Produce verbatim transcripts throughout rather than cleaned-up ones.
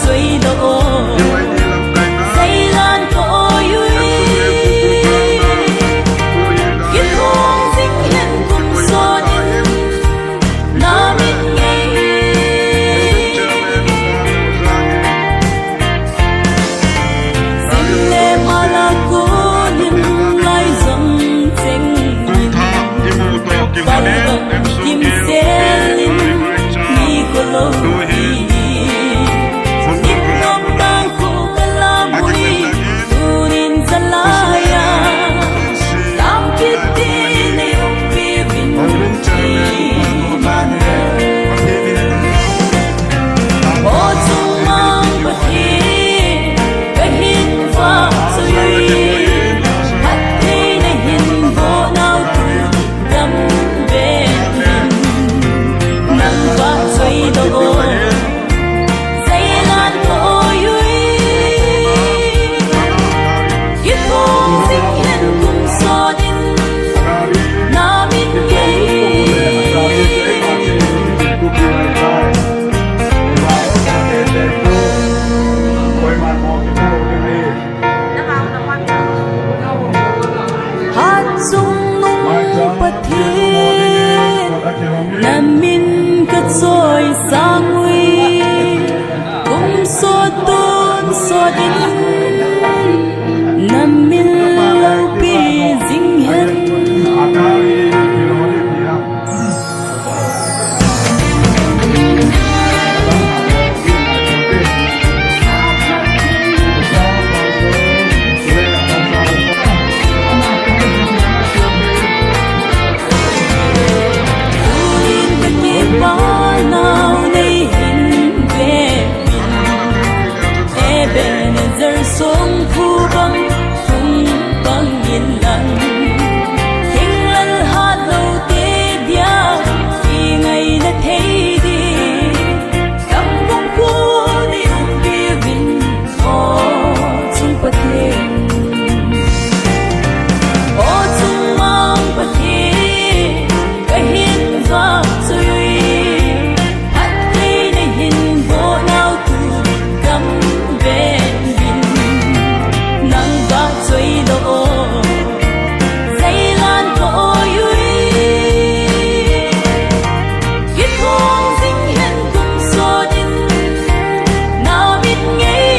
Choi doh o, Zeilan ka oi ui. Kithong jing hen kum sot in, na min ngei. Sim le mala kunin lai zong cheng in. Pal dong kim sel in, ni ko lo hi. Sim nom dang ko ka la mui, tunin zalaya. Tam kit ti nei um pi vin ti man. O chungmang Pathen, ka hin vak choi, phatthei na hin boh nau tu dam ve in, nang vak choi doh o, Zeilan ka oi ui. Kithong jing hen kum sot in, na min ngei. Hat chungnung Pathen, na min ka choi sang ui. Kum sot tun sot in, na min loupi jing hen. Tunin ka kipah nau nei hin ve in, Ebenezer songphu bang hung bang in lang. Thinglhang hat lou te dia, i ngaina thei ding. Tam bang ko nei um pi vin, o chung Pathen. O chungmang Pathen, ka hin vak choi ui. Phatthei na hin boh nau tu dam ve in, nang vak choi doh o, Zeilan ka oi ui. Kithong jing hen kum sot in, na min ngei.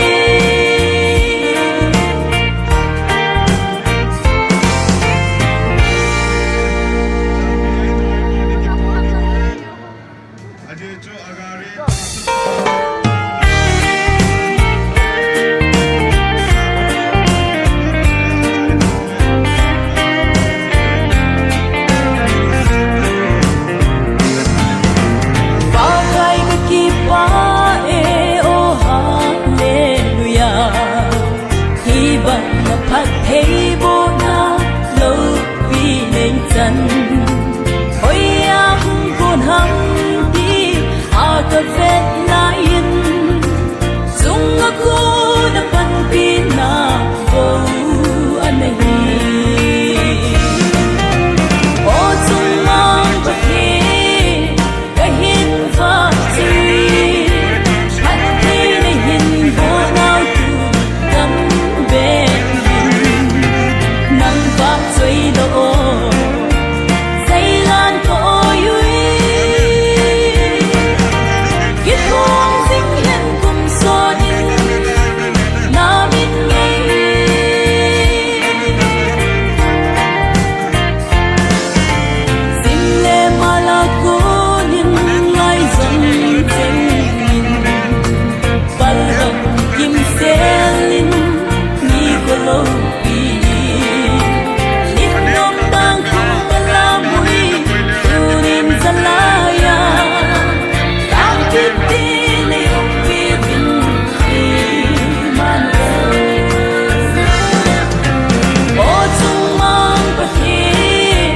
Pakai ka kipah e, o hallelujah. Hibang na phatthei boh na loupi nei chan. Hoiya hung kon ham ti a ka vet lai in, chunga kon a panpina bou ana hi. O chungmang Pathen, ka hin vak choi, phatthei na hin boh nau tu dam ve in, nang vak choi doh o, Zeilan ka oi ui. Kithong jing hen kum sot in, na min ngei. Sim le mala kunin lai zong cheng in, pal dong kim sel in, ni ko loupi. Lim nom dang ko ka la mui, tunin zalaya. Tam kit ti nei um pi vin, i man. O chungmang Pathen,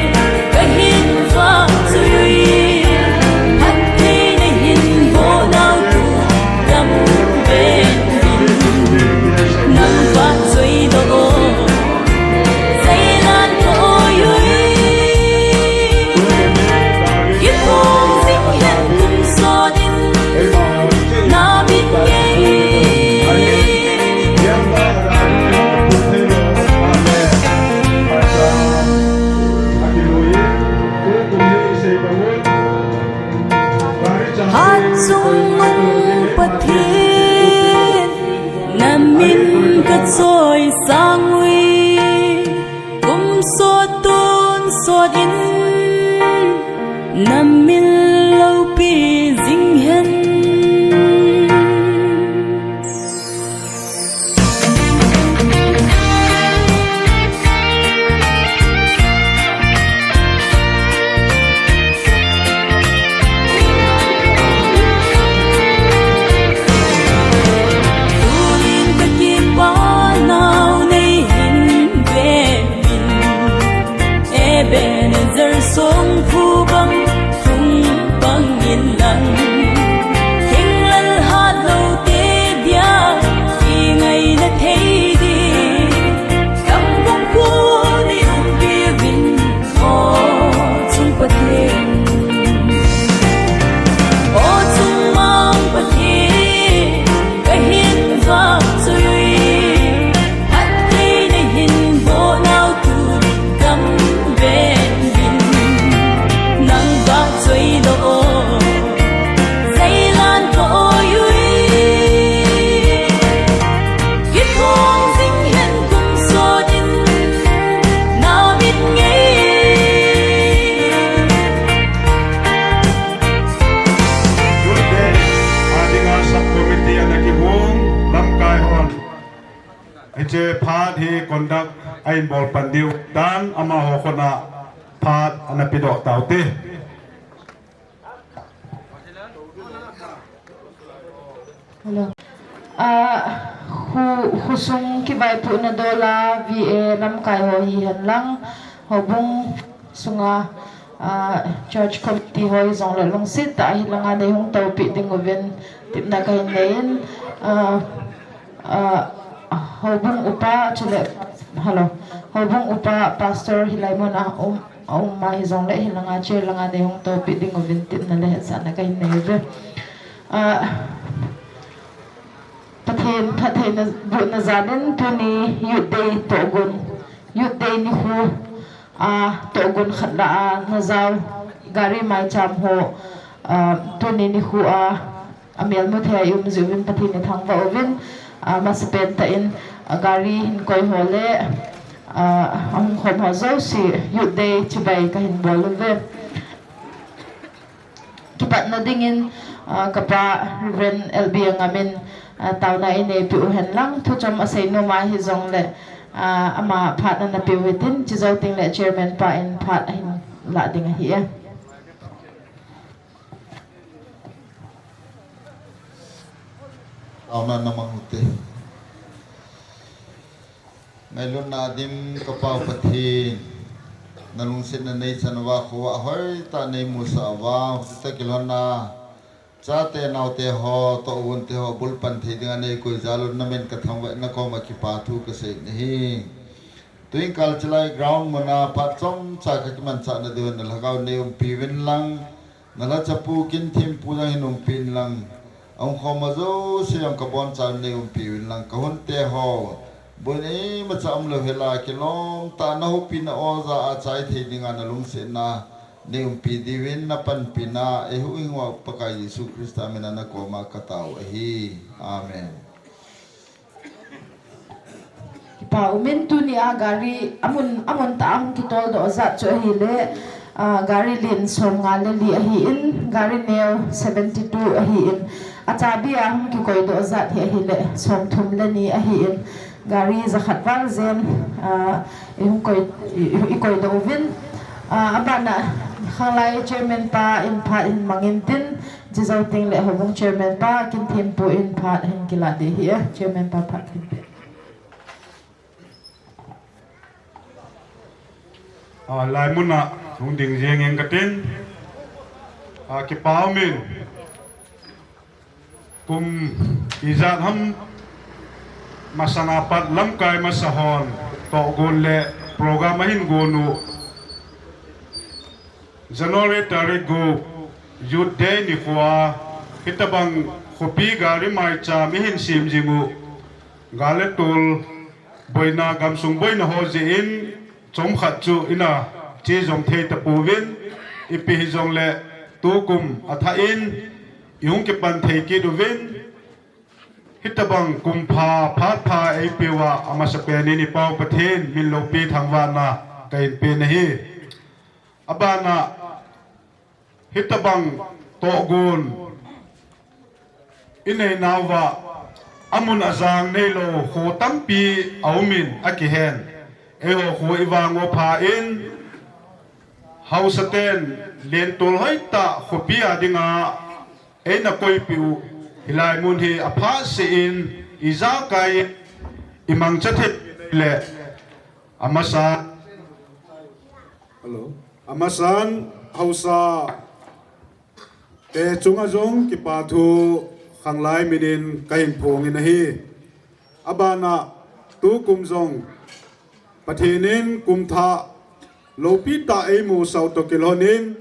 ka hin vak choi, phatthei na hin boh nau tu dam ve in, nang vak choi doh o, Zeilan ka oi ui. Kithong jing hen kum sot in, na min ngei. Namin ka choi sang ui, kum sot tun sot in, namin lo pi zing hen. Tunin ka kipa nau nei hin ve min, Ebenezer song phu bang, thung bang in lang. Thing lal hat lo te dia, ki ngai na thei di. Kam bang ku ni um pi vin, o chung Pathen. O chung mang Pathen, ka hin vang chui. Hat thei na hin bo nau tu gam ven vin. Nang va chui lo o. Zailan ko o yui. Kithong zing hen kum sot in. Nau mit ngei. Today, a dinga sub committee ana kihung lamkai hon. Hiche phat hi conduct a in bol pan diu dan amaho khut a phat ana pedoh taute. Hello. Ah, khu, khosung kivaipohna dola V A lamkai ho hihen lang, houbung sunga, ah, church committee ho hijongle lungset tah a hilanga nei hung toupi ding uvin tipna kahin nei in, ah, ah, houbung upa chule, hello, houbung upa pastor hilai mun a um, a um ma hijongle hilanga chair langa nei hung toupi ding uvin tipna le hetsahna kahin nei uve. Ah, Pathen phattheina bohna jalin tuni Youth Day tohgon, Youth Day nikho a tohgon khat lah a najao gari maicham ho, ah, tuni nikho a amel mu thei a i um jeh uvin Pathen i thangvah uvin, ah, masapen tah in, ah, gari hin koi ho le, ah, ahung khom ho jouse Youth Day chibai kahin bol uve. Kipatna dingin, ah, kapa Reverend L B Angam in, ah, taona i neipeh u hen lang, thuchom asei nom a hijongle, ah, ama phat ana pe u hitin, chujou tengle chairman pa in phat ahin lah ding ahi e. Taona na mang ute. Ngailutna dim ka Pa u Pathen, na lungsetna neichan uva khovah hoitah a neimusah uva, hiti tah kilhonna chate naote ho, tohgon te ho, bulpan thei dinga neikoi jal un, na min ka thangvah in, na koma kipa thu kasei nahi. Tuin kal chilai ground muna phat chomcha ka kimanchah na diuvin na lhagao nei umpi uvin lang, na lhachapu Kinthem pu jong hin umpi in lang, ahung khom ho jouse jong ka boncha un nei umpi uvin lang, ka hunte ho, boina imacha umlou hela kilom tah a na houpina oja a chai thei dinga na lungsetna nei umpi diuvin na panpina eihuhhing uva Pakai Jesu Christa mina na koma ka tao ahi. Amen. Kipa umin, tunia gari amun, amun tah a hung kitoldoh jat chu ahile, ah, gari lien somnga le li ahin, gari neo seventy two ahin, achabi a hung kikoidoh jat hi ahile somthum le ni ahin, gari jakhat val jen, ah, i hung koi, i, i koidoh uvin, ah, abana khanglai chairman pa in phat hin mangin tin, chujou tengle houbung chairman pa Kinthem pu in phat hin kilah ding ahi e, chairman pa phat hin pe. Ah, lai muna hung ding jeng ing katin. Ah, kipa umin. Kum ijat ham masanga pat lamkai masa hon tohgon le program ahin gon u. January tarik gup, Youth Day nikhoa, hitabang khopi gari maicham ihin sem jing u, gal le tol boina, gamsung boina ho jeh in, chomkhat chu ina che jom thei tapouvin, ipi hijongle tukum athah in, ihung kipan thei kit uvin, Hitabang kumpha phat pha eipeuva amasapen in i Pau Pathen min loupi thangvahna kahin pe ahi. Abana hitabang tohgon inei nauva amun ajang neilou kho tampi aumin akihen. Eiho kho ivang u pha in haosaten lentol hoitah khopi a dinga eina koipeh u hilai mun hi aphat seh in ijakai imangcha thei le amasa Hello. Amasan haosa te chunga jong kipa thu khanglai minin kahin phong in ahi. Abana tukum jong Pathen in kumthah loupi tah eimusah u toh kilhonin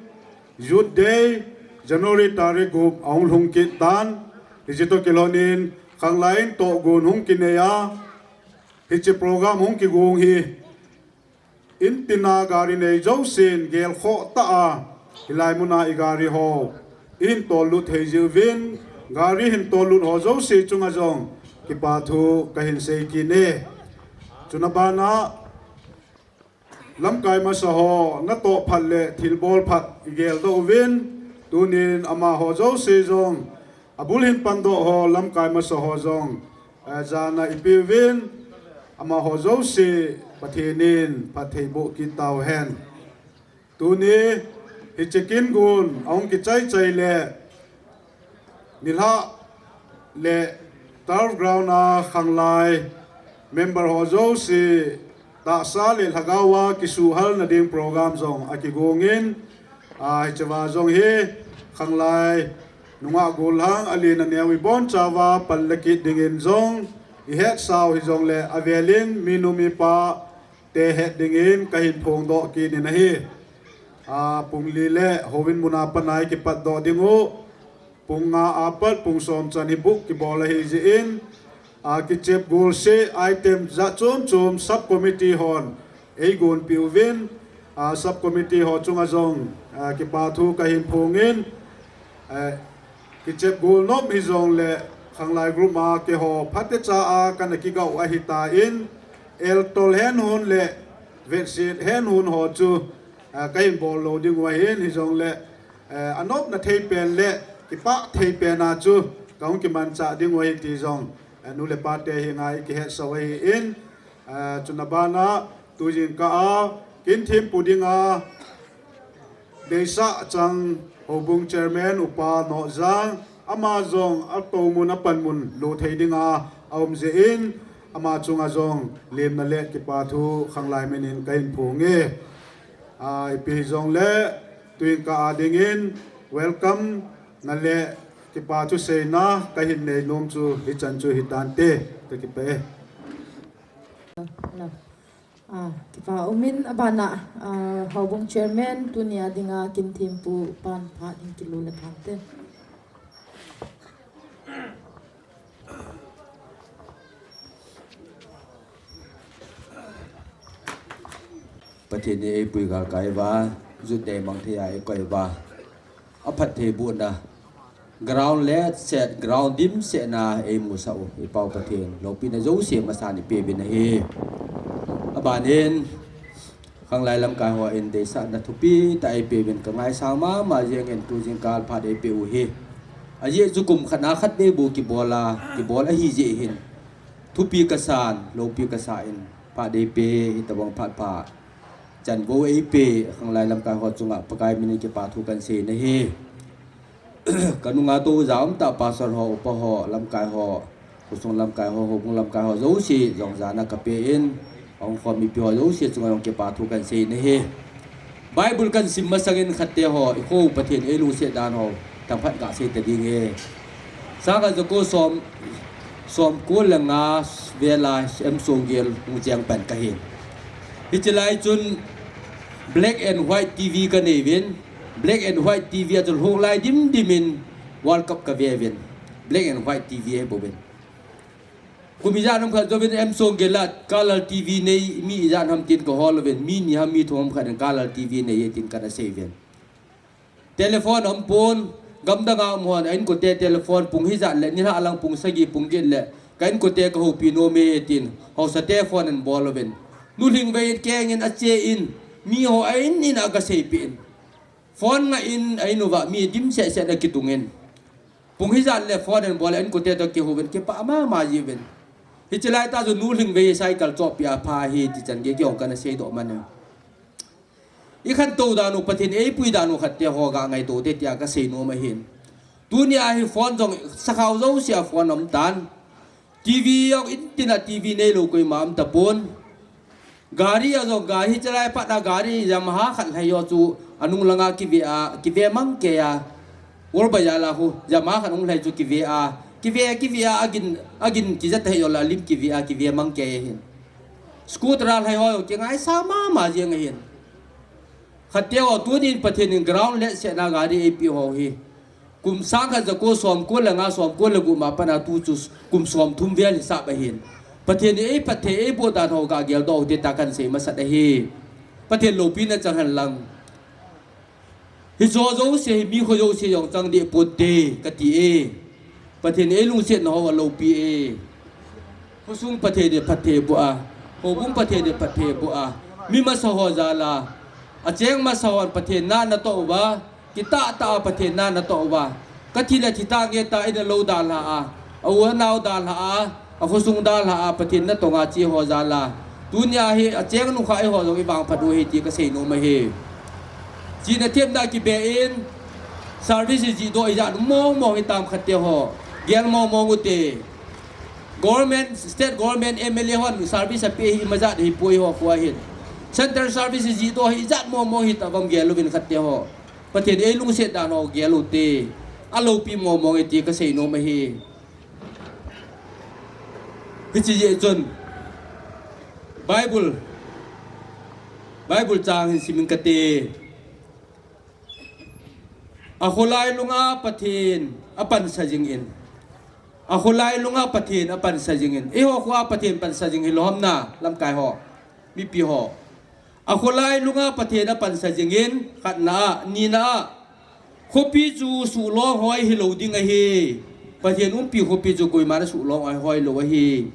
Youth Day January tarik gup ahung lhung kit tan, hiche toh kilhonin khanglai in tohgon hung kinei a, hiche program hung kigong hi in tina gari nei jousen gelkhoh tah a hilai muna i gari ho ihin tollut thei jiuvin, gari hin tollut ho jouse chunga jong kipa thu kahin sei kit e. Chuna bana lamkai masa ho natoh phat le thilbol phat igeldoh uvin, tunin amaho jouse jong abul hin pandoh ho lamkai masa ho jong, eh, jana ipeuvin, amaho jouse Pathen in phatthei boh kit tauhen. Tuni hiche kin gun ahung kichai chai le nilhah le turf ground a khanglai member ho jouse tahsa le lhagao a kisuhhalna ding program jong akigong in, a, hicheva jong hi khanglai nungah gollhang alen aneo ibonchauva panla kit dingin jong ihetsau hijongle avelin minu mipa te het dingin kahin phongdoh kit in ahi. A, pung li le hovin muna panai kipatdoh ding u. Pung nga apat pung som chan hi book kibol ahi jeh in, a, kichep gol seh item jat chom chom sub committee hon eigonpeh uvin, a, sub committee ho chunga jong, a, kipa thu kahin phong in, a, kichep gol nom hijongle khanglai group a keiho phatecha a kana kigah u ahitan, eltol henhon le vetset henhon ho chu, a, kahin bol lou ding u ahin, hijongle, a, anopna thei pen le kipah thei pen a chu kahung kimanchah ding u ahi ti jong, a, nu le pate henga ikihetsau ahin, a, chuna bana tujingkah a kin thempu dinga deisah chang houbung chairman Upa Nohjang, ama jong atoumun apanmun lo thei dinga aum jeh in, ama chunga jong lemna le kipa thu khanglai minin kahin phong e. A, ipi hijongle tujingkah a dingin welcome na le kipa thuseina kahin neinom chu hichan chu hitante, kakipah e. A, kipa umin abana, a, houbung chairman tunia dinga kin thempu pan phat hin kilu le phante. Pathen in eipui galkai uva, Youth Day mang thei a eikoi uva, aphattheibohna ground letset, ground dimsetna eimusah u i Pau Pathen loupina jouse masan ipeuvin ahi. Abanin khanglai lamkai hon deisahna thupi tah eipeuvin kangaisang mama jengin tujingkah phat eipeh u hi, ajeh chu kum khat na khatvei bou kibol a, kibol ahi jeh hin thupi kasan, loupi kasan, phat eipeh, hitobang phat pha chanvou eipeh khanglai lamkai ho chunga Pakai minin kipa thu kahin sei ahi. Kanunga tou jaum tah pastor ho, upa ho, lamkai ho, khosung lamkai ho, houbung lamkai ho jouse jong jana kapen, ahung khom mipi ho jouse chunga jong kipa thu kahin sei ahi. Bible kahin sim masangin khatte ho, ikho Pathen eilungset dan ho themkhat kasei ta ding e. Sangkhat jako som, somko le nga vela M Songgel hung cheng pan kahin. Hiche lai chun black and white T V kanei uvin, black and white T V a chu lhung lai dimdim in World Cup kave uvin, black and white T V ahi bouvin. Kum ijat ham khat jouvin M Songgel a color T V nei mi ijat ham tin kahol uvin, mi ni ham mi thum ham khat in color T V nei e tin kana sei uvin. Telephone aum pon, Gamdang a um hon a inkote telephone pung hijat le nilhah lang pung sagi pung get le ka inkote ka houpi nom e tin haosate phone ahin bol uvin. Nu Lhingvei in kengin ache in miho a in in a agaseipeh in. Phone ngah in a in uva mi dimset set akitungin. Pung hijat le phone ahin bol a inkote toh kihouvin kipah mama jiuvin. Hiche laitah chu Nu Lhingvei hi cycle chohpeh a pha ahi ti chan gei kihong kana seidoh man e. I khantou dan u, Pathen eipui dan u khatte ho ga ngaito te tia kasei nom ahin. Tunia hi phone jong sakhao jousea phone aum tan. TV jong intina TV neilou koima aum tapon. Gari a jong gari chalai phatna gari Yamaha khat lhai jo chu anung langa kive a, kive mang kei a. World Bazaar a khu Yamaha khat hung lhai chu kive a, kive, kive a, agin, agin kija tahih jongle alim kive a, kive mang kei ahin. Scooter a lhai ho jong kingaisang mama jeng ahin. Khatte ho tunin Pathen in ground letsetna gari eipeh ho hi kum sang khat jako somko le nga somko le gup ma pat a tu chu kum somthum vel hisap ahin. Pathen in eiphatthei eiboh dan ho ga geldoh u te tia kahin sei masat ahi. Pathen loupina chang hen lang. Hiche jouse hi mi kho jouse jong chang deh ponte kati e. Pathen in eilungsetna ho aloupi e. Khosung Pathen in phatthei boh a, houbung Pathen in phatthei boh a, mi masa ho jal a, acheng masa hon Pathen na natoh uva, kitah tah a Pathen na natoh uva, kathi le thi tange ta in alou dalha a, a u anao dalha a, akhosung dalha a, Pathen natong a che ho jal a, tunia hi acheng nukha eiho jong ivangphat u ahi ti kasei nom ahi. Chihna thepna kibe in, service ijihdoh ijat mong mong hitam khatte ho, gel mong mong ute. Government, state government, MLA hon service apeh hi imajat hipoi ho khu ahin. Central service ijihdoh hi ijat mong mong hitavam gel uvin khatte ho. Pathen eilungset dan ho gel ute. Aloupi mong mong e ti kasei nom ahi. Hiche jeh chun Bible, Bible chang hin simin kate. Akholai lunga Pathen apansa jingin. Akholai lunga Pathen apansa jingin. Eiho khoa Pathen pansa jing hilou ham na, lamkai ho, mipi ho. Akholai lunga Pathen apansa jingin, khatna a, nina a. Khopi chu suhlong hoi hilou ding ahi. Pathen umpi khopi chu koiman asuhlong hoi lou ahi.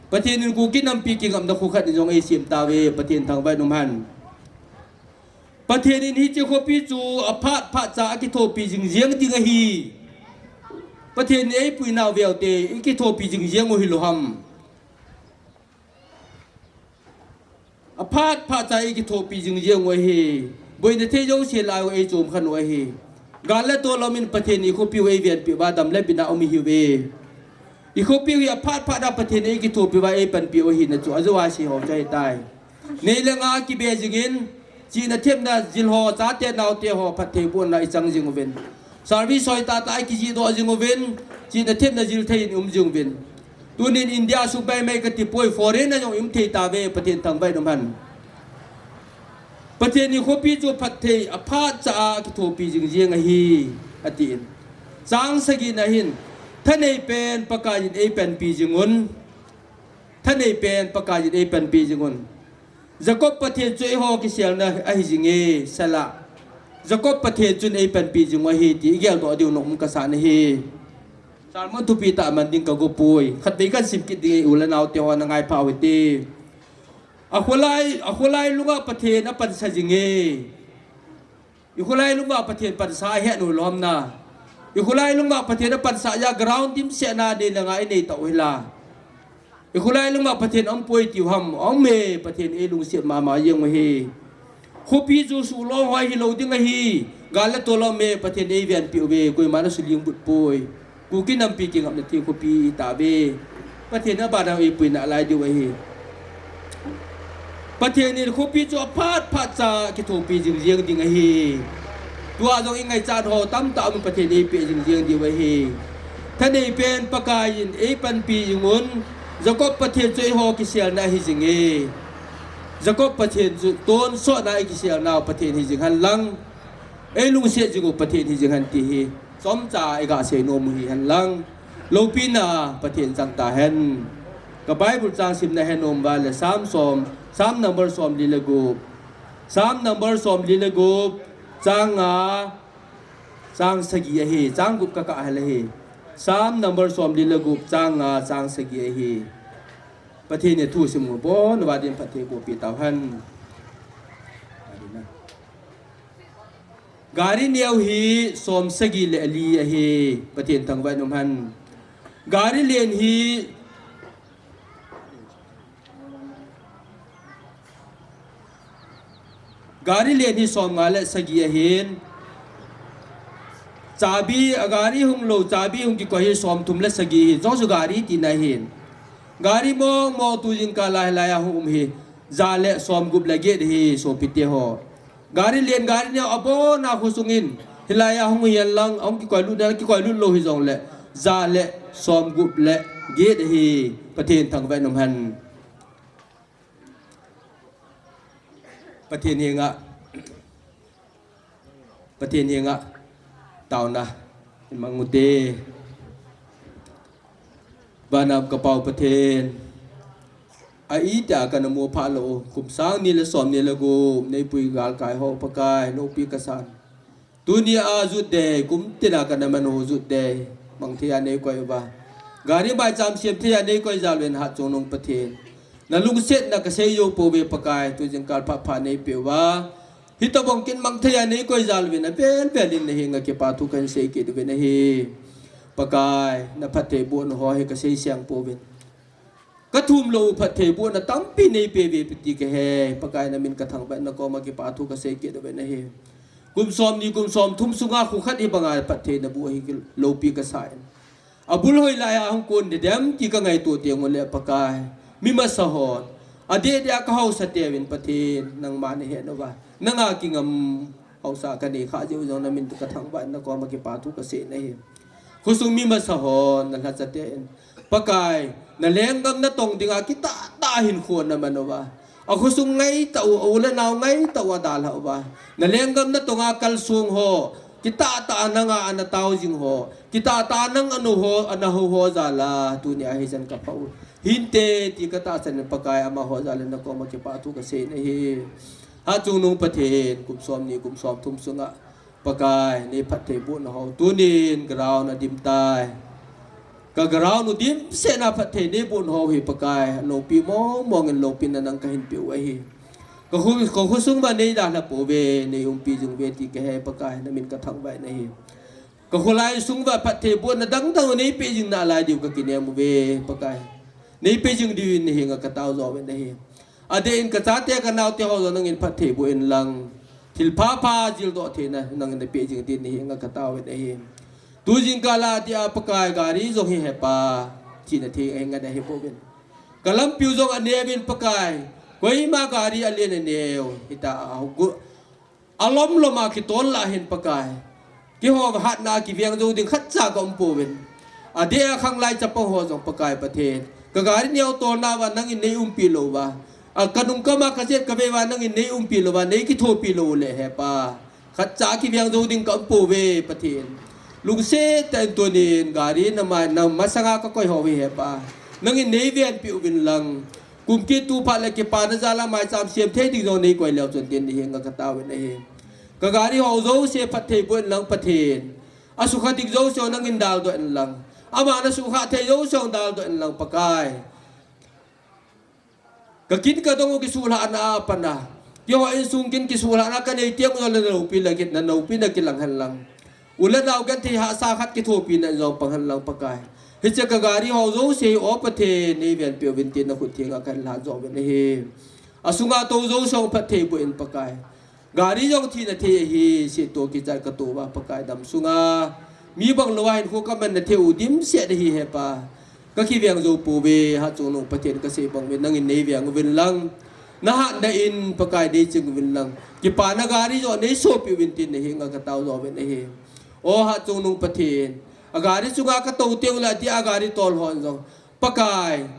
Pathen in Kuki nampi kingapna kho khat in jong eisem tauve, Pathen thangvah in umhen. Pathen in hiche khopi chu aphat phat cha akithopi jing jeng ding ahi. Pathen in eipui nau veu te, ikithopi jing jeng u hilou ham. Aphat phat cha ikithopi jing jeng u ahi. Boina thei jouse lai u eichom khen u ahi. Gal le tol a um in Pathen in ikhopi u eivenpi uva dam le bitna um ihiuve. Ikhopi u hi aphat phat a Pathen in ikithopi uva eipanpi u ahina chu ajou a sei ho chu ahitai. Nei le nga kibe jingin, chihna thepna jil ho, chate naote ho phatthei bohna ichang jing uvin. Service hoi tah tah a ikijihdoh jing uvin, chihna thepna jil thei in um jing uvin. Tunin India sung bai mai kati poi, foreign a jong i um thei tauve, Pathen thangvah in umhen. Pathen in khopi chu phatthei aphat cha a kithopi jing jeng ahi, atin. Chang sagi na hin, thanei pen Pakai in eipanpi jing un. Thanei pen Pakai in eipanpi jing un. Jacob Pathen chu eiho kiselna ahi jing e, Selah. Jacob Pathen chun eipanpi jing u ahi ti igeldoh diu nom kasa na hi. Sermon thupi tah man ding kago poi. Khatvei kahin sim kit ding e, u le nao te ho na ngai pha u hite. Akholai, akholai lunga Pathen apansa jing e. Ikholai lunga Pathen pansa ahet u lou ham na. Ikholai lunga Pathen apansa a ground dimset na nei le nga inei tau hila. Ikholai lunga Pathen aum poi tiu ham, aum e, Pathen eilungset mama jeng u ahi. Khopi chu suhlong hoi hilou ding ahi. Gal le tol a um e, Pathen eivenpi uve, koiman asuling but poi. Kuki nampi kingapna thei khopi itauve. Pathen in abana eipuina lai diu ahi. Pathen in khopi chu aphat phat cha kithopi jing jeng ding ahi. Tua jong ingaichat ho tamtah um in Pathen in eipeh jing jeng diu ahi. Thanei pen Pakai in eipanpi jing un. Jacob Pathen chu eiho kiselna ahi jing e. Jacob Pathen chu tonsot na ikiselnau Pathen hi jing hen lang. Eilungset jing u Pathen hi jing hen ti hi. Chomcha iga sei nom u hi hen lang. Loupina Pathen chang tahen. Ka Bible chang simna he nom uva le Psalm som, Psalm number somli le gup. Psalm number somli le gup, chang nga, Chang sagi ahi, chang gup kakah hel ahi. Psalm number somli le gup, chang nga, chang sagi ahi. Pathen in athu simmo bon uva din phatthei boh peh tauhen. Gari neo hi som sagi le li ahi, Pathen thangvah in umhen. Gari len hi, gari len hi som nga le sagi ahin. Chabi, a gari hung lou, chabi hung kikoi hi som thum le sagi ahi. Joh chu gari tina ahin. Gari mong mong tu jingkah lai lai a hung um hi ja le som gup le get ahi, sopite ho. Gari len gari neo abon a khosung in, hilai a hung hihen lang, hung kikoi lut na, kikoi lut lou hijongle, ja le som gup le get ahi, Pathen thangvah in umhen. Pathen henga, Pathen henga taona in mang ute. Vana um ka Pa u Pathen, a itih a kana mu pha lou, kum sang ni le som ni le gup, nei pui galkai ho Pakai, loupi kasan. Tuni a jut dei, kum tin a kana man ho jut dei, mang thei a nei koi uva. Gari maicham sem thei a nei koi jal uvin Hatchungnung Pathen. Na lungsetna kasei jou pouve Pakai, tu jingkah phat pha nei pe uva. Hitobang kin mang thei a nei koi jal uvin avel vel in na henga kipa thu kahin sei kit uvin ahi. Pakai, na phattheibohna ho hi kasei seng pouvin. Ka thum lou phattheibohna tampi nei pe uve ti kahe, Pakai na min ka thangvah in na koma kipa thu kasei kit uvin ahi. Kum som ni kum som thum sunga khu khat hi banga phatthei na boh hi loupi kasa in. Abul hoi lai a hung kon dedem ti ka ngaito teng ule Pakai. Mi masa hon. Adeh deh a ka haosa teuvin Pathen, nangma na he uva. Nanga kingam haosa ka nei kha jeh u jong na min ka thangvah in na koma kipa thu kasei in ahi. Khosung mi masa hon, na lhacha ten. Pakai, na lenggam na tong dinga kitah tah a hinkho na man uva. A khosung ngai tah u, a u le nao ngai tah u a dalha uva. Na lenggam na tonga kalsong ho, kitah tah a nanga ana tao jing ho, kitah tah a nang anu ho, ana hou ho jal a, tuni a hijan ka pha u. Hinte ti ka tahsan in Pakai amaho jal in na koma kipa thu kasei in ahi. Hatchungnung Pathen, kum som ni, kum som thum sunga. Pakai, nei phattheibohna ho. Tunin ground adim tai. Ka ground u dimset na phatthei nei bohna ho hi Pakai. Loupi mong mong in loupina nang kahin pe u ahi. Ka khu, ka khosung uva nei dalha pouve, nei umpi jing uve ti kahe Pakai. Na min ka thangvah in ahi. Ka kholai sung uva phattheibohna dang dang nei pe jing nalai diu ka kinem uve Pakai. Nei pe jing diu in na henga ka tao jo uvin ahi. Adeh in ka chate ka naote ho jong nangin phattheiboh in lang. Thil phapha jildoh theina nangin na pe jing din na henga ka tao uvin ahi. Tu jingkah a dia Pakai gari jong hi hepa. Thina thei ahi ngat ahi bouvin. Ka lampiu jong aneuvin Pakai. Koima gari alen aneu. Hita a gu-, alom lom a kitol lah hin Pakai. Keiho hatna a kiveng jou ding khatcha ka um pouvin. Adeh a khanglai chapang ho jong Pakai Pathen. Ka gari neo tolna uva nangin nei umpi lou uva. A ka nung kama ka jet ka vei uva nangin nei umpi lou uva, nei kithopi lou le hepa. Khatcha kiveng jou ding ka um pouve Pathen. Lungset tah in tunin gari na mai na masanga ka koi ho hi hepa. Nangin nei venpi uvin lang. Kum kit tu phat le kipana jal a maicham sem thei ding jong nei koi leu chun tin na henga ka tao uvin ahi. Ka gari ho jouse phattheiboh in lang Pathen. Asukha ding jouse nangin daldoh in lang. Ama na sukha thei jouse daldoh in lang Pakai. Ka kin ka dong u kisuhlhahna a pat a. Keiho insung kin kisuhlhahna ka nei teng u le na loupi la kit na loupi na kilang hen lang. U le nao genthei hahsa khat kithopina in jong pang hen lang Pakai. Hiche ka gari ho jouse hi o Pathen nei venpi uvin tin na khut thenga kahin lha jo uvin ahi. Asunga tou jouse phattheiboh in Pakai. Gari jong thina thei ahi, seitou kichat ka tou uva Pakai dam sunga. Mi bang lou a hinkho ka manna thei u dimset ahi hepa. Ka kiveng jou pouve, Hatchungnung Pathen ka sei bang uvin, nangin nei veng uvin lang. Na hatna in Pakai nei ching uvin lang. Kipana gari jong nei sopi uvin tin na henga ka tao jo uvin ahi. O Hatchungnung Pathen. A gari chunga ka tou teng u le dia gari tol hon jong. Pakai.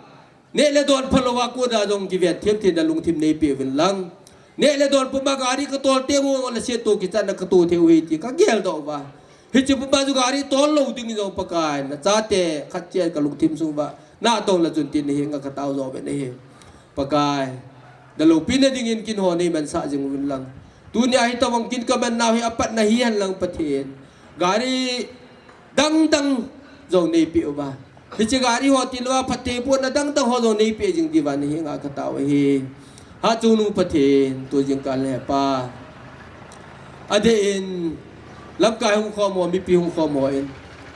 Neh le don phalou a kona jong kiven thim thim na lungthim nei pe uvin lang. Neh le don puma gari ka tol teng u le seitou kichat na ka tou thei u hi ti ka geldoh uva. Hiche puma chu gari tol lou ding jong Pakai na chate khat chen ka lungthim sung uva. Na tong la chun tin na henga ka tao jo uvin ahi. Pakai. Na loupina dingin kin ho nei mansah jing uvin lang. Tunia hitobang kin ka man nau hi apat na hi hen lang Pathen. Gari dangdang jong neipeh uva, hiche gari ho tilou a phatthei bohna dangdang ho jong neipeh jing diuva nahenga katao ahi. Hatchungnung Pathen, tu jingkah le Pa, adeh in lamkai hung khom ho, mipi hung khom hon,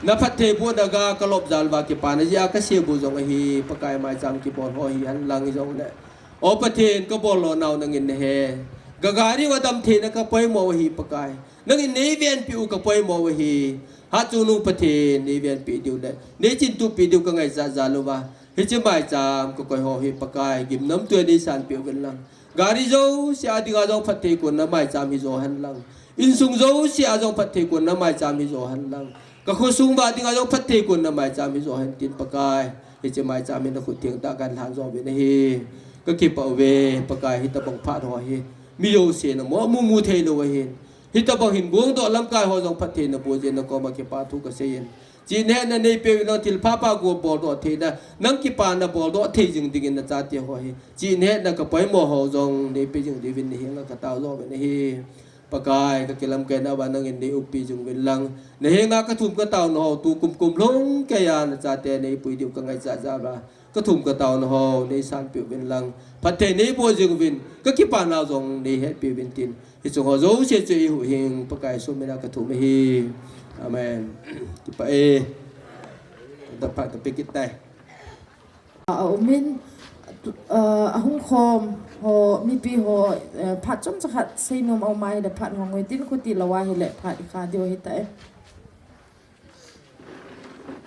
na phatthei bohna ga kalop jal uva kipana jeh a kasebu jong ahi Pakai. Maicham kibol ho hihen lang jongle, O Pathen, kabol lou nau nangin nahe. Ka gari u adam theina kapoimo u ahi Pakai. Nangin neivenpeh u kapoimo u ahi. Hatchungnung Pathen, neivenpeh diu le neichintupi diu kangaichat jal uva, hiche maicham kakoi ho hi Pakai, gimnamtah in neisanpeh uvin lang. Gari jouse a dinga jong phatthei konna maicham hijo hen lang. Insung jouse a jong phatthei konna maicham hijo hen lang. Kakhosung uva dinga jong phatthei konna maicham hijo hen tin Pakai, hiche maicham hi nakhut theng tah a kalhan jo uvin ahi. Kakipah uve Pakai, hitobang phat ho hi mi jousen amu, amu mu theilou ahin. Hitobang hin gongdoh lamkai ho jong phatthei naboh jeh in nakoma kipa thu kaseiyin, chihna hetna neipeh uvin lang, thilpha pha go boldoh theina, nang kipana boldoh thei jing dingin nachate ho hi chihna hetna kapoimo ho jong neipeh jing diuvin nahenga katao jo uvin ahi. Pakai, kakilamkai nauva nangin neiumpi jing uvin lang. Nahenga kathum kataona ho tukum kum lhung keiya nachate neipui diu kangaichat jal uva, kathum kataona ho neisanpeh uvin lang. Phatthei neiboh jing uvin, kakipa nau jong neihetpeh uvin tin, hiche ho jouse chu eihuhhing Pakai Jesu mina kathum ahi. Amen. Kipah e. Taphat kapeh kit tai. A, aumin, tu, a, ahung khom ho, mipi ho, eh, phat chomcha khat seinom aum ahile phat hong uvin tin, khuti lou ahile phat ikha diu ahitai.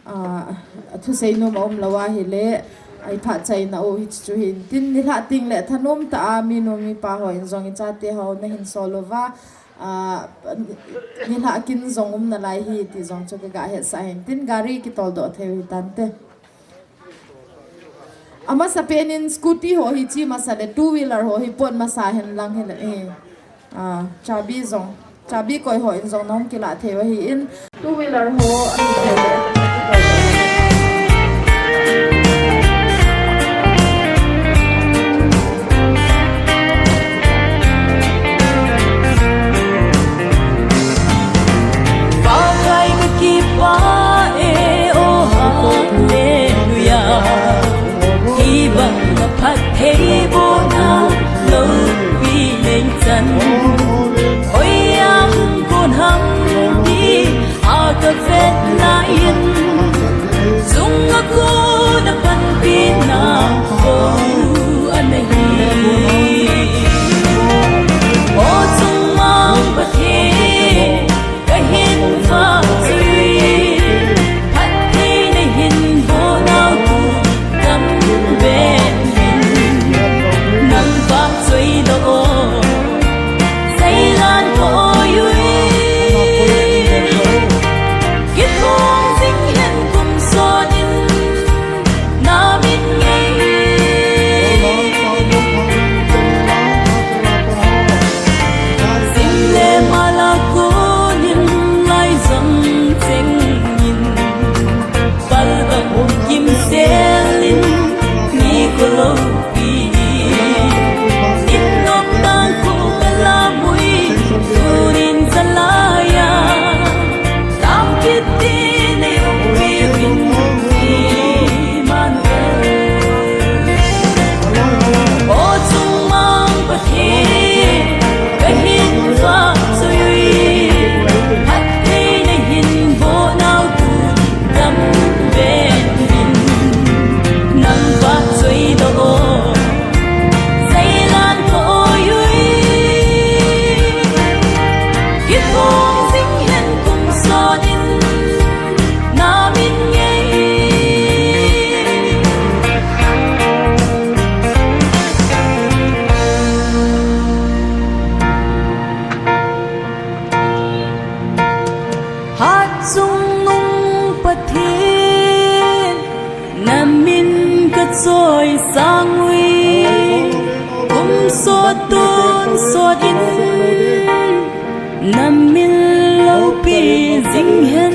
A, thuseinom aum lou ahile, a, iphat chaina u hiche chu hin tin, nilhah tengle thanom tah a minu mipa hon jong ichate ho nahin sol uva, a, nilhah kin jong um nalai ahi ti jong chu kaga hetsah ahin tin, gari kitoldoh thei u hitante. Amasapen in scooty ho hi che masa le two wheeler ho hi pot masa hen lang hile, eh, a, chabi jong, chabi koi hon jong nahung kilah thei u ahin, two wheeler ho ahi thei le. Pakai kakipah e, o hallelujah. Hibang phattheibohna loupi neichan, hoiya hung kon ham ti a kavet laiyin, chunga kona panpina bou anahi. O chungmang Pathen, kahin vahchoi, phatthei nahin boh nau tu gamben in, nang vahchoidoh o, seilan koi ui. Kithong jing hen kum sot in, na min ngei. Sim le mal a kon in laijang cheng in, palbang kimsel in, ni kolo pi in, innop tang khu kalamui, tunin chalai a. Tam kit tin eiumpi uvin, Emmanuel. O chungmang Pathen, kahin vahchoi, phatthei nahin boh nau tu gamben in, nang vahchoidoh o, seilan koi ui. Kithong jing hen kum sot in, na min ngei. Hatchungnung Pathen, na min kachoi sang ui. Kum sot tun sot in, na min loupi jing hen.